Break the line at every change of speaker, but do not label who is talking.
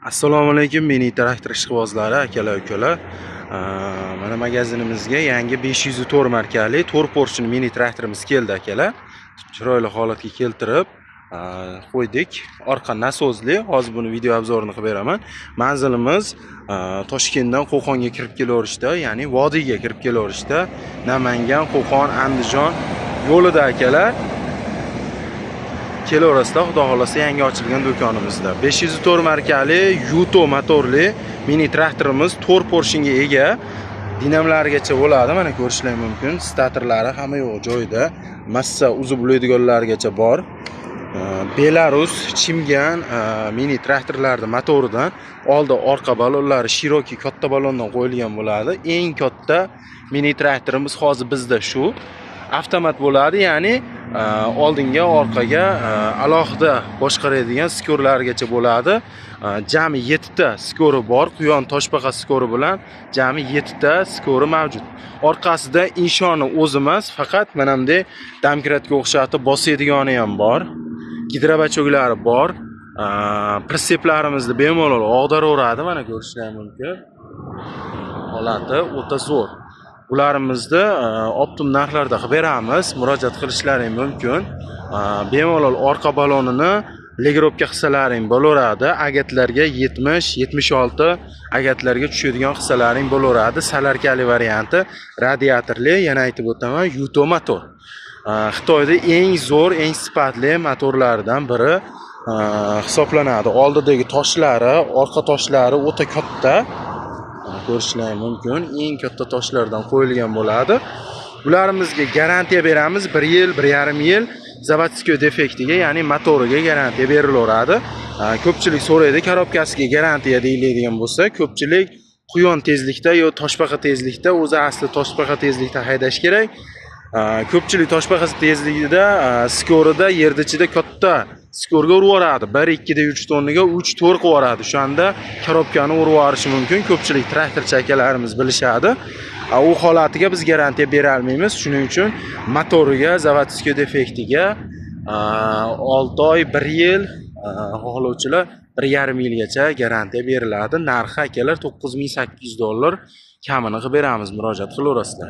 Assalomu alaykum, mini traktor ishqibozlari, akalar, ukalar. Mana magazinimizga yangi 504 markali 4 поршень mini traktorimiz keldi, akalar. Chiroyli holatga keltirib qo'ydik. Orqa nasozli, hozir buni video обзор ini qilib beraman. Manzilimiz Toshkentdan Qo'qonga kirib kelaverishda, ya'ni vodiyga kirib kelaverishda, Namangan, Qo'qon, Andijon yo'lida, akalar. Kelaverasizlar, xudo xohlasa, yangi ochilgan do'konimizda. 504 markali Yuto motorli mini traktorimiz 4 поршень ga ega. Dinamlarigacha bo'ladi, mana ko'rishlar mumkin. Statorlari hamma yo'q joyida. Massa uzib ulaydiganlargacha bor. Belarus Chimgan mini traktorlarni motoridan oldi orqa balonlari широкий, katta balondan qo'yilgan bo'ladi. Eng katta mini traktorimiz hozir bizda shu. Avtomat bo'ladi, ya'ni oldinga, orqaga alohida boshqaradigan скор largacha bo'ladi. Jami 7 ta скор i bor, quyon toshbaqa скор i bilan jami 7 ta скор i mavjud. Orqasida inshoni o'zi emas, faqat mana bunday домкрат ga o'xshatib bosadigani ham bor. Гидробачок lari bor. Прицеп larimizni bemalol og'daraveradi, mana ko'rishlar mumkin. Holati o'ta zo'r. Ularimizni оптом narxlarda qilib beramiz, murojaat qilishlaring mumkin. Bemalol orqa balonini регулировка qilsalaring bo'laveradi. Agatlarga 70, 76 agatlarga tushadigan qilsalaring bo'laveradi. Солярка li varianti, radiatorli, yana aytib o'taman, Yuto motor. Xitoyda eng zo'r, eng sifatli motorlardan biri hisoblanadi. Oldidagi toshlari, orqa toshlari o'ta katta. Mana ko'rishlar mumkin. Eng katta toshlardan qo'yilgan bo'ladi. Uलाrimizga garantiya beramiz 1 yil, 1,5 yil заводской defektiga, ya'ni motoriga garantiya berilaveradi. Ko'pchilik so'raydi, коробка siga garantiya deyiladigan bo'lsa, ko'pchilik quyon tezlikda yo toshbaqa tezlikda, o'zi asli toshbaqa tezlikda haydash kerak. Ko'pchilik toshbaqa tezligida скор ida yerda ichida katta скор ga urib yuboradi. 1 2 3 tonnaga 3 4 qilib yuboradi. O'shanda коробка ni urib yuborishi mumkin. Ko'pchilik traktorchi akalarimiz bilishadi. U holatiga biz garantiya bera olmaymiz. Shuning uchun motoriga, заводской defektiga 6 oy, 1 yil, xohlovchilar 1,5 yilgacha garantiya beriladi. Narxi, akalar, 9800 dollar, kamini qilib beramiz, murojaat qilaverasizlar.